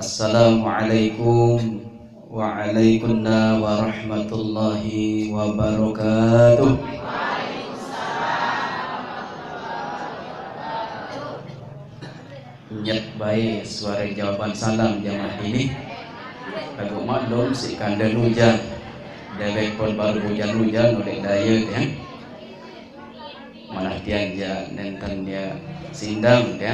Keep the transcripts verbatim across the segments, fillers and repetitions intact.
Assalamualaikum. Waalaikumsalam warahmatullahi wabarakatuh. Nyet bae suara jawaban salam jamaah ini. Lagu maklum si kanda ujan. Dewek pun baru hujan-hujan oleh daya dia. Manah tian ja nenten dia sindang dia.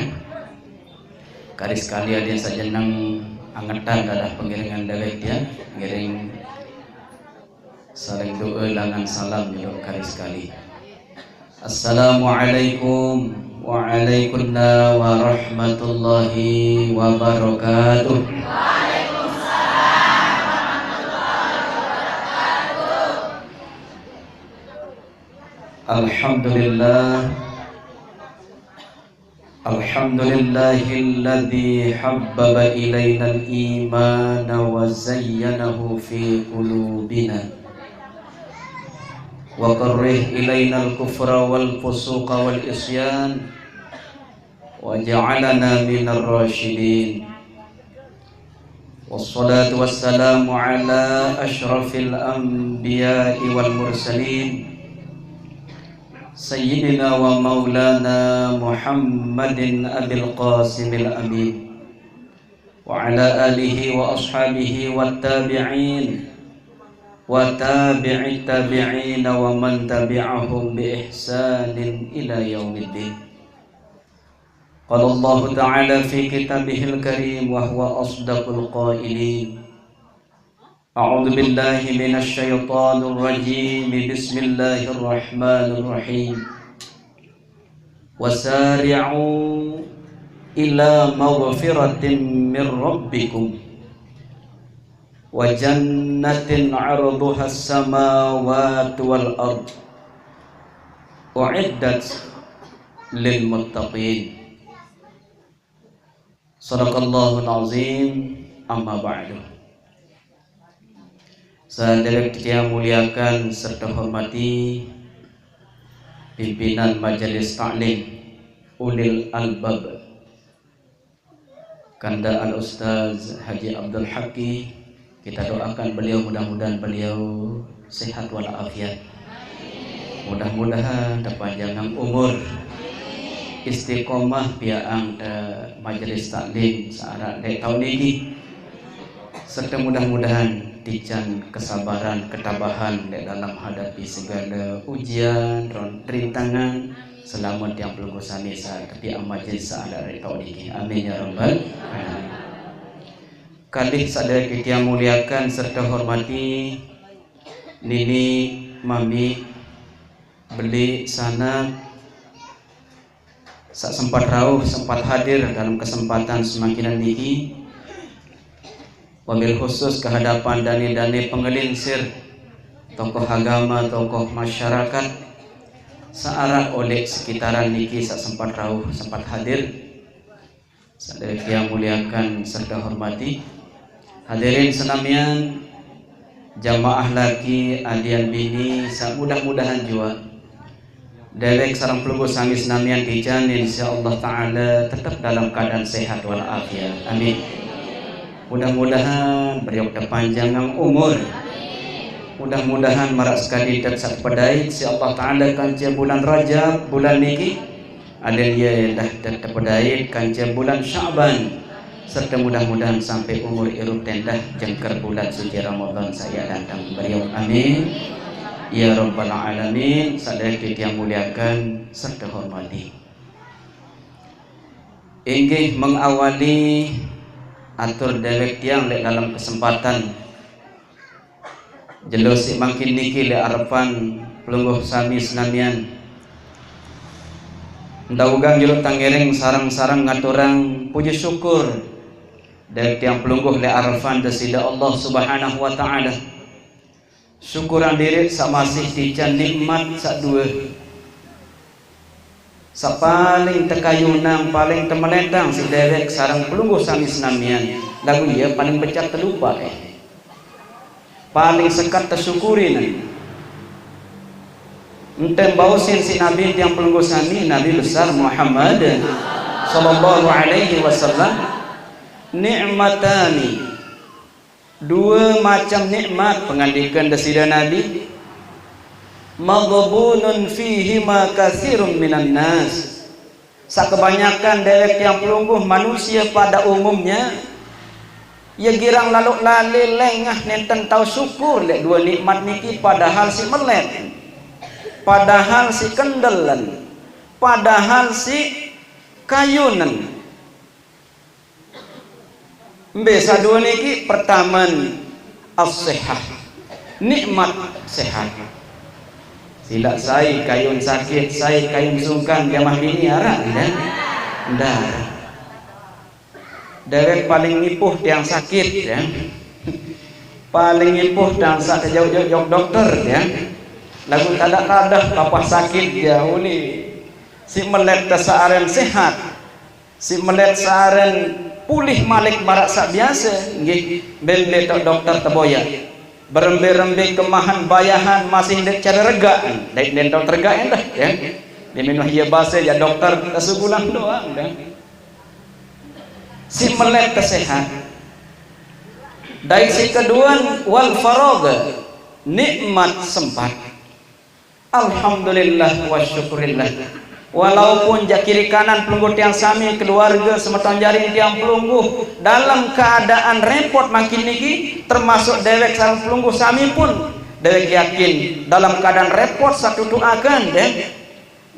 Kari sekali ada sajeneng angetan dadah pengiringan dewek dia. Ngiring saling doa langan salam jero kari sekali. Assalamualaikum. Waalaikumsalam warahmatullahi wabarakatuh. Alhamdulillah. Alhamdulillahilladzi habbaba ilainal imana wa zayyanahu fi qulubina. Wa karrih ilainal kufra wal fusuqa wal isyan. Wa ja'alana minar rasyidin. Wassalatu wassalamu ala asyrafil anbiya'i wal mursalin. Sayyidina wa maulana Muhammadin abil qasimil amin. Wa ala alihi wa ashabihi wa tabi'in. Wa tabi'it tabi'in wa man tabi'ahum bi ihsanin ila yaumiddin. Qala Allahu ta'ala fi kitabihil karim wa huwa asdaqul qailin. A'udzu billahi minasy syaithanir rajim. Bismillahirrahmanirrahim. Wasari'u ila maghfiratin mir rabbikum wa jannatin 'arduhas samawati wal ard u'iddat lil muttaqin. Sadaqallahul azim. Amma ba'du. Sadaya tiang muliakan serta hormati pimpinan Majelis Taklim Ulil Albab, kanda Al Ustaz Haji Abdul Haki, kita doakan beliau, mudah-mudahan beliau sehat walafiat. Mudah-mudahan dipanjangan umur, istiqomah piaang di Majelis Taklim saarak dek taun ini. Serta mudah-mudahan tican kesabaran, ketabahan dek dalam hadapi segala ujian, ron-, rintangan, selama tiang pelungguh sami sa-, tapi amat jin sa ada rita uliki. Amin ya rabbal alamin. Kalih sadaya tiang muliakan serta hormati nini, mami, beli, sanak, sak sempat rauh, sempat hadir dalam kesempatan semangkinan niki. Wabil khusus kehadapan dane-dane pengelinsir, tokoh agama, tokoh masyarakat, saarak oleh sekitaran niki sak sempat rauh, sempat hadir. Sadaya tiang muliakan serta hormati. Hadirin senamian, jamaah laki, adian bini, sak mudah-mudahan jua dewek sareng pelungguh sami senamian tican, insya Allah Ta'ala tetap dalam keadaan sehat walafiat. Amin. Mudah-mudahan beriuk dipanjangan umur. Mudah-mudahan marak sekali dat sat pedait, insya Allah Ta'ala kanca bulan Rajab, bulan niki. Aden ye dah te-, tepedait kanca bulan Sya'ban, serta mudah-mudahan sampai umur irup tendah jengker bulan suci Ramadan saya datang. Beriuk amin. Ya Rabbal Alamin, sadaya tiang muliakan serta hormati. Inggih mengawali atur dewek tiang lek dalam kesempatan jelo sik mangkin niki lek arepan pelungguh sami senamian. Ndaugang jelo tanggereng sareng-sareng ngaturang puji syukur dek tiang pelungguh lek arepan Desida Allah Subhanahu wa Ta'ala. Syukuran diri sak masih tican nikmat sak dua. Sak paling tekayunang, paling temelentang si dewek sareng pelungguh sami senamian. Lagu iya paling becak telupa eh. Paling sekat tesyukuri nih. Enten bausin si Nabi tiang pelungguh sami, Nabi besar Muhammad sallallahu alaihi wasallam. Ni'matani, dua macam nikmat, pengandikan Desida Nabi, maghbunun fihima katsirun minan nas. Sakebanyakan dewek tiang pelungguh manusia pada umumnya, ia girang lalu lali lengah nenten tau syukur lek dua nikmat niki, padahal si melet, padahal si kendelen, padahal si kayunen. Mbe sadua niki? Pertamen, as-sihah, nikmat sehat. Silak sai kayun sakit, sai kayun sungkan, jamah bini arak, ya? Ndak. Dewek paling nipuh tiang sakit, ya. Paling nipuh tiang sak jauh-jauh jok dokter, ya. Lagu tadak tadah kapah sakit, ya, uli. Si melet ta saaren sehat. Si melet saaren pulih malik marak sak biasa, nggih, mbe-mbe tok dokter teboyak. Berembe-rembe kemahan bayahan masih ndak cara rega, dai ndak tau terega endah, ya. Di minuh ia basa ya dokter, ta sugulang doang dah. Si melet ta sehat. Dai si keduan, wal faragha, nikmat sempat. Alhamdulillah wa syukurillah. Walaupun jak kiri kanan pelungguh tiang sami, keluarga semeton jaring tiang pelungguh, dalam keadaan repot makin niki, termasuk dewek sareng pelungguh sami pun, dewek yakin dalam keadaan repot satu tu akan deh.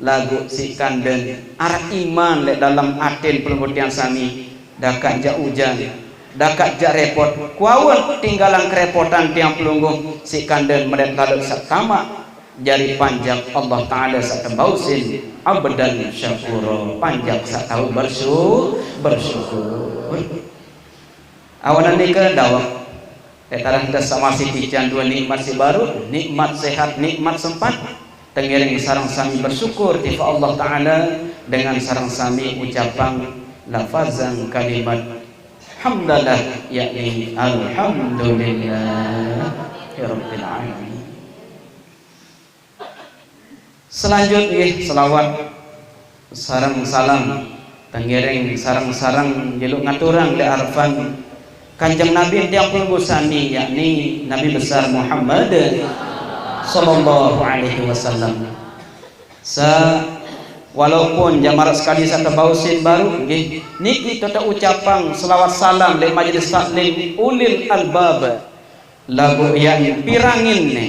Lagu si kanden arak iman lek dalam atin pelungguh tiang sami, dakak jak ujan, dakak jak repot, kuaun tinggalan kerepotan tiang pelungguh, si kanden melet lalu sak tamak jari panjak Allah Ta'ala sak tembausin, abdan syakura, panjak sak tau bersu-, bersyukur. Awanan nika dawek. Etaran tes sama si tican dua nikmat si baru, nikmat sehat, nikmat sempat. Tengiring sareng sami bersyukur tifa Allah Ta'ala dengan sareng sami ucapang lafazan kalimat hamdalah, yakni alhamdulillah rabbil alamin. Selanjut nggih, selawat sareng salam, tengiring sareng-sareng jelu ngaturang lek arepan Kanjeng Nabi tiang pelungguh sami, yakni Nabi besar Muhammad sallallahu alaihi wasallam. Sa, walaupun jamarat sekali satu bausin baru nggih, niki tetap ucapang selawat salam lek majelis taklim ulil albab. Lagu iyan pirangin ne,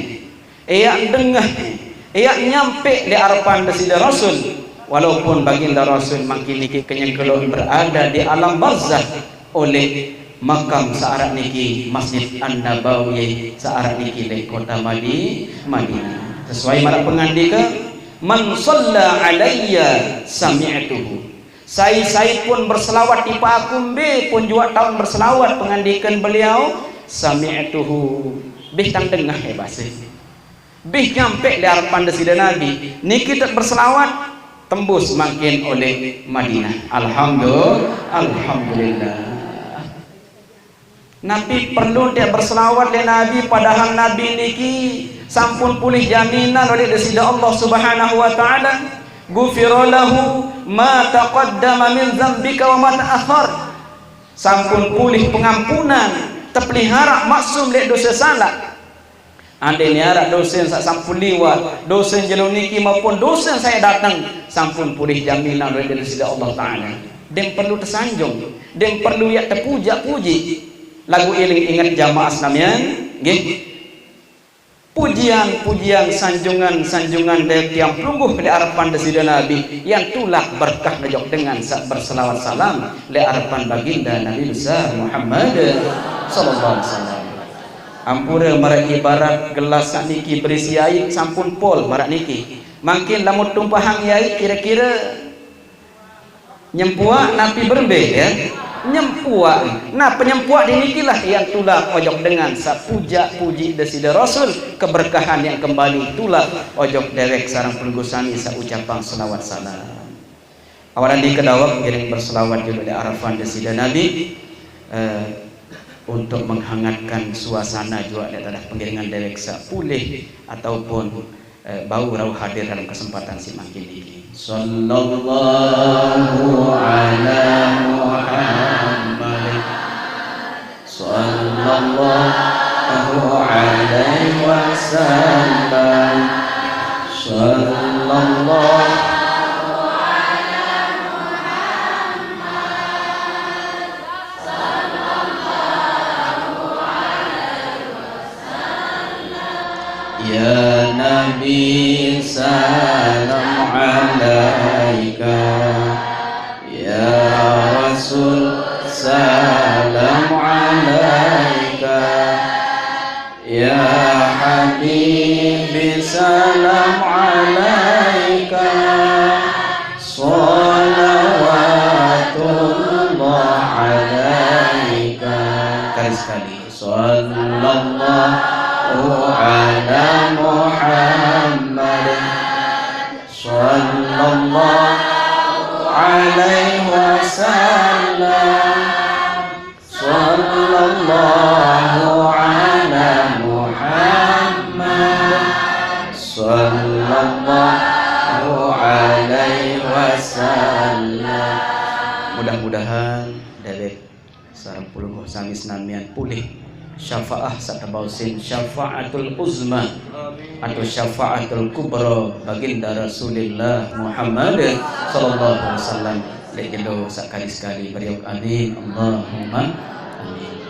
iyan dengah ne, iyan nyampe di arepan Desida Rasul. Walaupun Baginda Rasul mangkin niki kenyengkelun berada di alam barzah oleh makam saarak niki Masjid An-Nabawi saarak niki di kota Madi-, Madinah. Sesuai marak pengandika, "Man shalla alayya sami'tuhu." Sai-sai pun berselawat tipa aku mbe pun jua taun berselawat, pengandikan beliau, sami'tuhu, bih tang dengah eh basa. Bih nyampe di arepan Desida Nabi. Niki tet berselawat, tembus mangkin oleh Madinah. Alhamdulillah, alhamdulillah. Napi perlu tek berselawat lek Nabi, padahal Nabi niki sampun pulih jaminan oleh Desida Allah Subhanahu wa Ta'ala. "Ghufira lahu ma taqaddama min dzambika wa ma ta'akhkhar." Sampun pulih pengampunan, tepelihara maksum lek dosa salak. Andai ni arak dosen sak sampun liwat, dosen jelo niki maupun dosen sai dateng, sampun pulih jaminan oleh Desida Allah Ta'ala. Dem perlu tesanjung, dem perlu yak tepuja-puji. Lagu iling inget jamaah senamian, nggih. Pujian-pujian, sanjungan-sanjungan dek tiang pelungguh di arepan Desida Nabi, yang tulak berkah ngejok dengan sak berselawat salam di arepan Baginda Nabi besar Muhammad sallallahu alaihi wasallam. Ampura marak ibarat gelas sak niki berisi ai sampun pol marak niki. Mangkin lamun tumpahang ai kira-kira nyempuak napi berembe, ya? Nyempuak. Nah, penyempuak dinikilah yang tulak ojok dengan sak puja puji Desida Rasul, keberkahan yang kembali tulak ojok dewek sareng pelungguh sami sak ucapang selawat salam. Awalan di kedawek ngiring berselawat julu di arepan Desida Nabi, eh, untuk menghangatkan suasana jua di dalam pengiringan dewek sak pulih ataupun, eh, bau rauh hadir dalam kesempatan si mangkin niki. Sallallahu ala Muhammad. Sallallahu alaihi wasallam. Sallallahu Ya Nabi, salam alaika. Ya Rasul, salam alaika. Ya Habibi, salam alaika. Salawatullah alaika. Sekali-sekali. Sallallahu ala Muhammad. Sallallahu alaihi wasallam. Sallallahu ala Muhammad. Sallallahu alaihi wasallam. Mudah-mudahan dewek sareng Pulungguh sami senamian polih syafaah saq tebausin syafaatul uzma atau syafaatul kubra Baginda Rasulillah Muhammad sallallahu alaihi wasallam. Leq jelo sekali-sekali beriuk amin, Allahumma amin.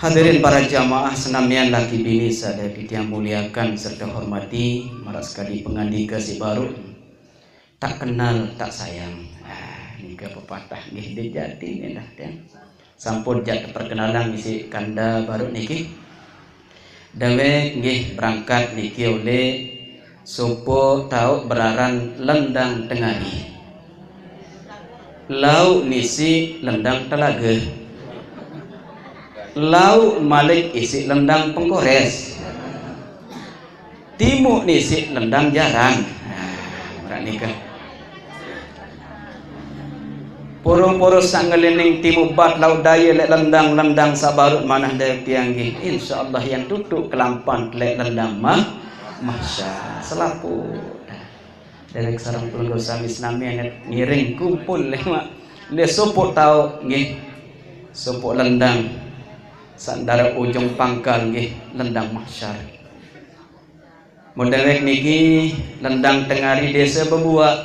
Hadirin para jamaah senamian laki bini saq dewek tiang muliakan serta hormati, maraq sekadi pengandike siq baruq, tak kenal tak sayang. Ah, nike pepatah nggih, ndeq jati endah tiang. Sampun jaq teperkenalang isiq kanda baruq niki. Dewek nggih berangkat niki oleq sopoq taoq beraran Lendang Tengari. Lauq nisiq Lendang Telage. Lauq malik isiq Lendang Pengkores. Timuq nisiq Lendang Jaran. Nah, maraq nike. Poro-poro saq ngelining timuq bat lauq daye leq lendang-lendang saq baruq manah dewek tiang nggih. Insyaallah yan tutuq kelampan leq lendang mah-, mahsyar. Selapuq. Dewek sareng pelungguh sami senamian ngiring kumpul leq maq. Leq sopoq taoq nggih. Sopoq lendang. Saq ndaraq ujung pangkal nggih, lendang mahsyar. Mun dewek niki Lendang Tengari Desa Bebuaq.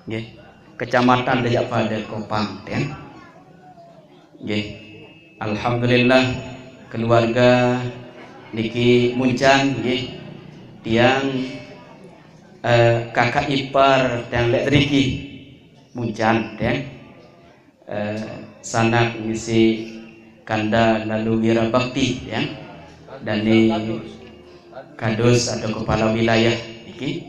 Nggih. Kecamatan Dejak Pada Kopang, ya. Nggih. Alhamdulillah keluarga niki Muncan nggih. Tiang, eh, kakak ipar tiang leq deriki Muncan, ya. Eh, sanak ngisi kanda lalu wira bakti, ya. Dani kadus atau kepala wilayah niki.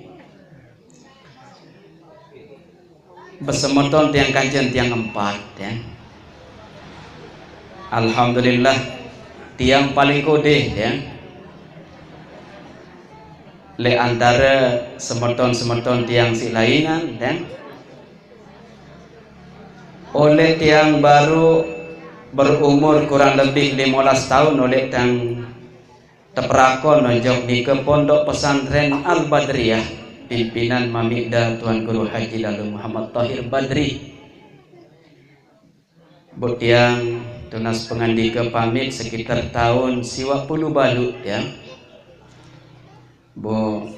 Besemeton tiang kancen tiang empat, ya. Alhamdulillah, tiang paling kodeh, ya. Leq antare semeton-semeton tiang siq lainan, ya. Oleh tiang baru berumur kurang lebih limolas taun, oleh tiang teperakon ojok nike Pondok Pesantren Al-Badriyah, pimpinan Mamikda Tuan Guru Haji Lalu Muhammad Tahir Badri. Buk tiang tunas pengandike pamit sekitar taun siwaq pulu baluq tiang. Buk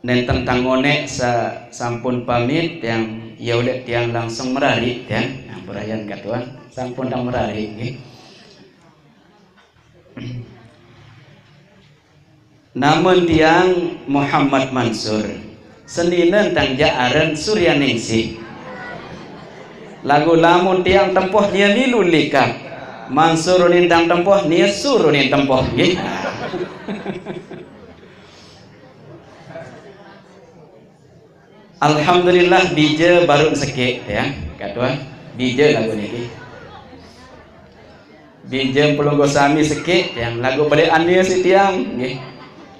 nenten tang ngoneq sa-, sampun pamit tiang, ya uleq tiang langsung merariq tiang. Nah, berayan katuan, sampun tang merariq nggih. Namen tiang Muhammad Mansur. Seninen tang jaq aren Suryaningsih. Laguq lamun tiang tempoh nie milu likaq. Mansur unin tang tempoh, nie sur unin tempoh nggih. Alhamdulillah, bije baruq sekeq, ya. Katuan, bije laguq niki. Bije pelungguh sami sekeq, ya, laguq beleq anie siq tiang, nggih.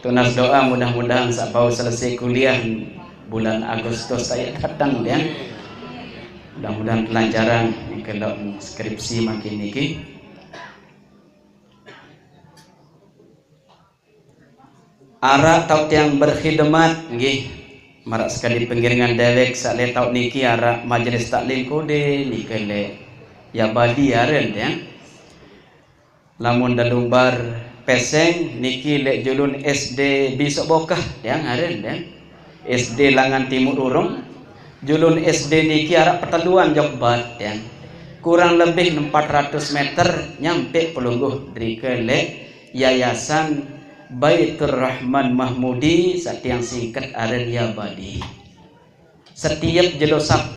Tunas doa mudah-mudahan saq bau selesai kuliah bulan Agustus saq dateng, ya. Mudah-mudahan kelancaran nike loq skripsi makin niki. Araq taoq tiang berkhidmat, nggih. Maraq sekadi pengiringan dewek saq leq taoq niki araq majelis taklim kode nike leq Yabadi aren, tiang. Lamun da lumbar Peseng niki lek julun S D Bisok Bokah, tiang, aren, tiang. S D Langan Timur Urung. Julun S D niki arak peteluan jok bat, tiang. Kurang lebih empat ratus meter nyampe pelungguh drika lek Yayasan Baitur Rahman Mahmudi, satiang singket aren Yabadi. Setiap jelo Sabtu